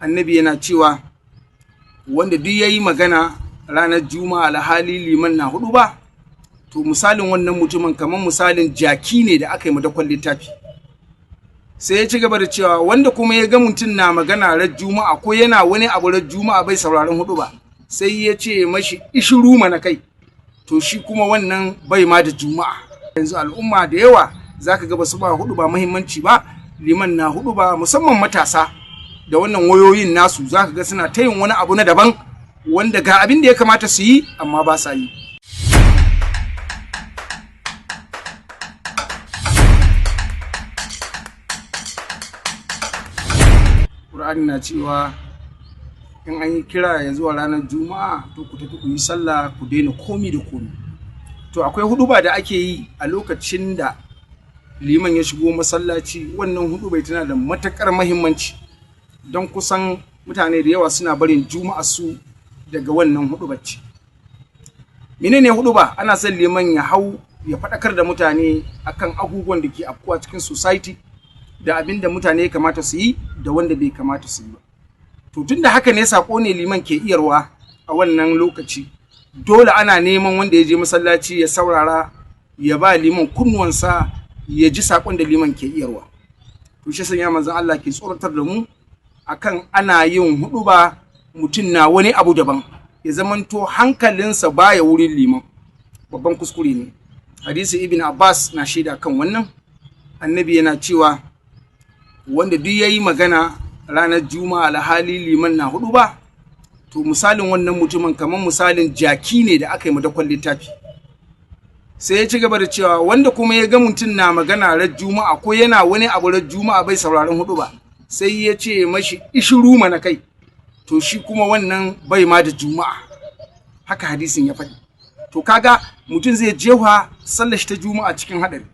Annabi yana cewa wanda duk ya yi magana ranar Juma'a alhali liman na hudu ba, to misalin wannan mutumin kamar misalin jaki ne da aka yi madakon littafi. Sai ya ci gaba da cewa wanda kuma ya ga mutum na magana ran Juma'a ko yana wani abu ran Juma'a bai sauraron hudu ba, sai ya ce mashi ishiru mana kai, to shi kuma wannan bai ma da Juma'a. Yanzu al'umma da yawa zaka ga basu ba hudu ba muhimmanci ba. Liman na hudu ba, musamman matasa da wannan wayoyin nasu, zaka ga suna ta yin wani abu na daban wanda ga abin da ya kamata su yi amma ba sa yi. Qur'ani na cewa in an yi kira ya zuwa ranar Juma'a, to ku tafi ku yi sallah, ku daina komi da komi. To akwai huduba da ake yi a lokacin da liman ya shigo masallaci. Wannan hudubai tana da matakar mahimmanci, don kusan mutane da yawa suna barin Juma'a su daga wannan hudubar ce. Menene huduba? Ana son liman ya hau ya faɗakar da mutane akan abubuwan da ke afkuwa cikin society, da abin da mutane ya kamata su yi da wanda bai kamata su yi ba. To tun da haka ne, sako ne liman ke iyarwa a wannan lokaci, dole ana neman wanda ya je masallaci ya saurara, ya ba liman kunnuwansa, ya ji sakon da liman ke iyarwa. To shi sanya manzon Allah ke tsoratar da mu akan ana yin huɗuba mutum na wani abu daban, ya zamanto hankalinsa baya wurin liman, babban kuskure ne. Hadisi Ibn Abbas na shaida kan wannan. Annabi yana cewa wanda duk ya yi magana ranar Juma'a alhali liman na hudu ba, to misalin wannan mutumin kamar misalin jaki ne da aka yi madakon littafi. Sai ya ci gaba da cewa wanda kuma ya ga mutum na magana ran Juma'a ko yana wani abu ran Juma'a bai sauraron hudu ba, sai ya ce mashi ishiru mana kai, to shi kuma wannan bai ma da Juma'a. Haka hadisin ya faɗi. To kaga mutum zai jefa sallar shi ta Juma'a cikin haɗari.